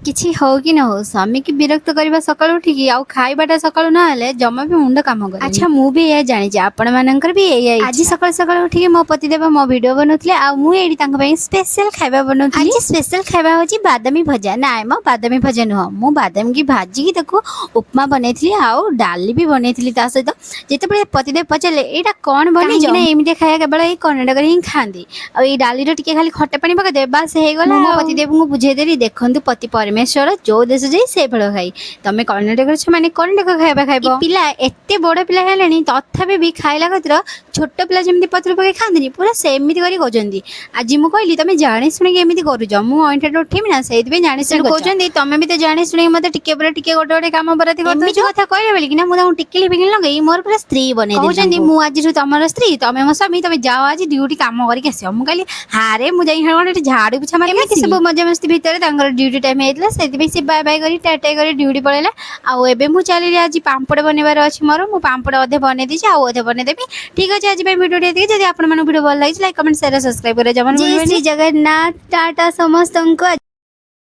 କିଛି ହଉ କି ନ ହଉ, ସ୍ୱାମୀକି ବିରକ୍ତ କରିବା ସକାଳୁ ଉଠିକି ଆଉ ଖାଇବାଟା ସକାଳୁ ନହେଲେ ଜମା ବି ମୁଣ୍ଡ କାମ କରେନି। ଆଚ୍ଛା, ମୁଁ ବି ଏଇଆ ଜାଣିଛି, ଆପଣମାନଙ୍କର ବି ଏଇଆ। ଆଜି ସକାଳୁ ସକାଳୁ ଉଠିକି ମୋ ପତିଦେବ ମୋ ଭିଡ଼ିଓ ବନଉଥିଲେ ଆଉ ମୁଁ ଏଇଠି ତାଙ୍କ ପାଇଁ ସ୍ପେଶାଲ ଖାଇବା ବନଉଥିଲି। ଆଜି ସ୍ପେଶାଲ ଖାଇବା ହେଉଛି ବାଦାମୀ ଭଜା। ନାଇଁ ମ, ବାଦାମୀ ଭଜା ନୁହଁ। ମୁଁ ବାଦାମୀକି ଭାଜିକି ତାକୁ ଉପମା ବନେଇଥିଲି ଆଉ ଡାଲି ବି ବନେଇଥିଲି ତା ସହିତ। ଯେତେବେଳେ ପତିଦେବ ପଚାରିଲେ, "ଏଇଟା କ'ଣ ବନେଇଛ?" ନା, ଏମିତି ଖାଇବା କେବଳ ଏଇ କର୍ଣ୍ଣାଟକରେ ହିଁ ଖାଆନ୍ତି ଆଉ ଏଇ ଡାଲିର ଟିକେ ଖାଲି ଖଟା ପାଣି ପକେଇଦେବେ, ବାସ୍ ହେଇଗଲା। ମୁଁ ମୋ ପତିଦେବଙ୍କୁ ବୁଝେଇଦେଲି, ଦେଖନ୍ତୁ, ପତି ପରମେଶ୍ୱର, ଯୋଉ ଦେଶ ଯାଇ ସେ ଫଳ ଖାଇ। ତମେ କର୍ଣ୍ଣାଟକରେ ଅଛ ମାନେ କର୍ଣ୍ଣାଟକ ଖାଇବା ଖାଇବ। ପିଲା ଏତେ ବଡ଼ ପିଲା ହେଲେଣି, ତଥାପି ବି ଖାଇଲା କତିର ଛୋଟ ପିଲା ଯେମିତି ପତ୍ର ପକେଇ ଖାଆନ୍ତିନି, ପୁରା ସେମିତି କରି କହୁଛନ୍ତି। ଆଜି ମୁଁ କହିଲି, ତମେ ଜାଣି ଶୁଣିକି ଏମିତି କରୁଛ। ମୁଁ ଅଇଁଠାଟା ଉଠେଇବି ନା, ସେଇଥିପାଇଁ ଜାଣି ଶୁଣି କହୁଛନ୍ତି। ତମେ ବି ତ ଜାଣି ଶୁଣିକି ମତେ ଟିକେ ପରେ ଟିକେ ଗୋଟେ ଗୋଟେ କାମ ବରାତି କରିଦଉଛ। କଥା କହିଲେ ବୋଲି କିନା ମୁଁ ତାଙ୍କୁ ଟିକିଲି ଫିକିଲି ଲଗେଇ ମୋର ପୁରା ସ୍ତ୍ରୀ ବନେଇ କହୁଛନ୍ତି, ମୁଁ ଆଜିଠୁ ତମର ସ୍ତ୍ରୀ, ତମେ ମୋ ସ୍ୱାମୀ, ତମେ ଯାଅ ଆଜି ଡ୍ୟୁଟି କାମ କରିକି ଆସିବ। ମୁଁ କହିଲି, ହାରେ, ମୁଁ ଯାଇ କଣ ଏଠି ଝାଡୁ ପୋଛା ମାରିକି ଏମିତି ସବୁ ମଜାମସ୍ତି ଭିତରେ ତାଙ୍କର ଡ୍ୟୁଟି ଟାଇମ୍ ହେଇଥିଲା। ସେଥିପାଇଁ ସେ ବାଏ ବାଏ କରି ଟାଟା କରି ଡ୍ୟୁଟି ପଳେଇଲା। ଆଉ ଏବେ ମୁଁ ଚାଲିଲି, ଆଜି ପାମ୍ପଡ଼ ବନେଇବାର ଅଛି ମୋର। ମୁଁ ପାମ୍ପଡ଼ ଅଧେ ବନେଇ ଦେଇଛି, ଆଉ ଅଧେ ବନେଇଦେବି। ଠିକ୍ ଅଛି, ଆଜି ପାଇଁ ଭିଡ଼ିଓଟି ଏତିକି। ଯଦି ଆପଣମାନଙ୍କୁ ଭିଡ଼ିଓ ଭଲ ଲାଗିଛି, ଲାଇକ୍, କମେଣ୍ଟ, ସେୟାର, ସବସ୍କ୍ରାଇବ୍ କରିବା ଜମା। ଜୟ ଶ୍ରୀ ଜଗନ୍ନାଥ। ଟାଟା ସମସ୍ତଙ୍କୁ।